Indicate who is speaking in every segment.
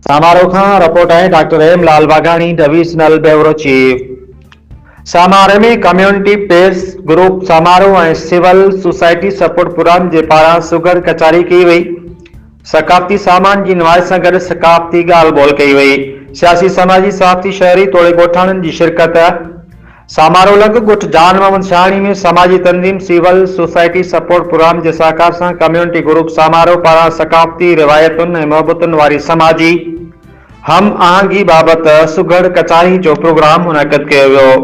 Speaker 1: سامارو کان رپورٽ آهي doctor M Lal Waghani divisional bureau chief. Samaro ۾ community peace group Samaro ۽ civil society support programme جي پاران سگهڙ ڪچهري ڪئي وئي. ثقافتي سامان جي نمائش سان گڏ ثقافتي ڳالهه ٻولهه ڪئي وئي. سياسي سماجي صحافتي شهري توڙي ڳوٺاڻن جي شرڪت. سامارو لڳ ڳوٺ جان محمد شاهاڻي ۾ سماجي تنظيم سول سوسائٽي سپورٽ پروگرام جي سهڪار سان ڪميونٽي گروپ سامارو پاران ثقافتي روايتن ۽ محبتن واري سماجي هم آهنگي بابت سگهڙ ڪچهري جو پروگرام منعقد ڪيو ويو.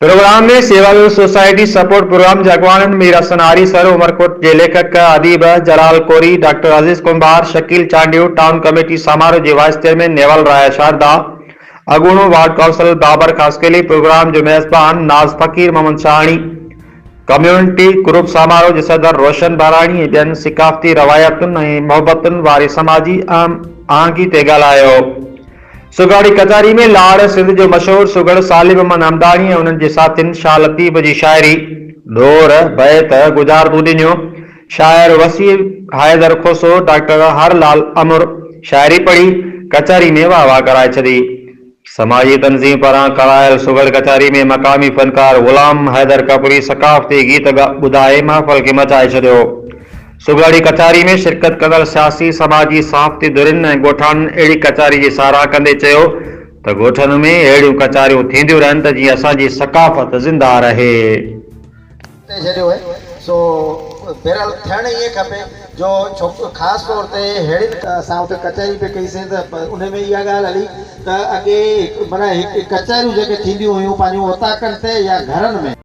Speaker 1: Programme ۾ civil society support programme جي اڳواڻن مير حسن آريسر، عمرڪوٽ جي ليکڪ اديب Jalal Kori, doctor Aziz Kumbhar, Shakeel Chandio, town committee Samaro جي وائيس چيئرمين نيول راء شاردا، اڳوڻو ward councillor Babar Khaskheli, programme جو ميزبان ناز فقير محمد شاهاڻي، ڪميونٽي گروپ سامارو جي صدر روشن بهراڻي ۽ ٻين ثقافتي روايتن ۽ محبتن واري سماجي اهم آهنگي تي ڳالهايو. سگهڙي ڪچهري ۾ لاڙ سنڌ جو مشهور سگهڙ صالح محمد همداڻي ۽ انهن جي ساٿين شاهه لطيف جي شاعري، ڏور، بيت، ڳجهارتون ڏنيون. شاعر وسيع حيدر کوسو، ڊاڪٽر هر لال امر شاعري پڙهي ڪچهري ۾ واهه واهه ڪرائي ڇڏي. سماجي تنظيم پاران ڪرايل سگهڙ ڪچهري ۾ مقامي فنڪار غلام حيدر ڪپري ثقافتي گيت ٻڌائي محفل کي مچائي ڇڏيو. سگهڙي ڪچهري ۾ شرڪت ڪندڙ سياسي، سماجي، صحافتي ڌرين ۽ ڳوٺاڻن اهڙي ڪچهري جي ساراهه ڪندي چيو ته ڳوٺن ۾ اهڙيون ڪچهريون ٿينديون رهن ته جيئن اسان جي ثقافت زنده رهي.
Speaker 2: تي ڇڏيو آهي سو بهرحال ٿيڻ ائين کپي جو ڇوڪ خاص طور تي ههڙين. اسان اتي ڪچهري پئي ڪئي سين ته ان ۾ اها ڳالهه هلي ته اڳي معنيٰ هڪ ڪچهريون جيڪي ٿينديون هيون پنهنجون اوطاقن تي يا گهرن ۾.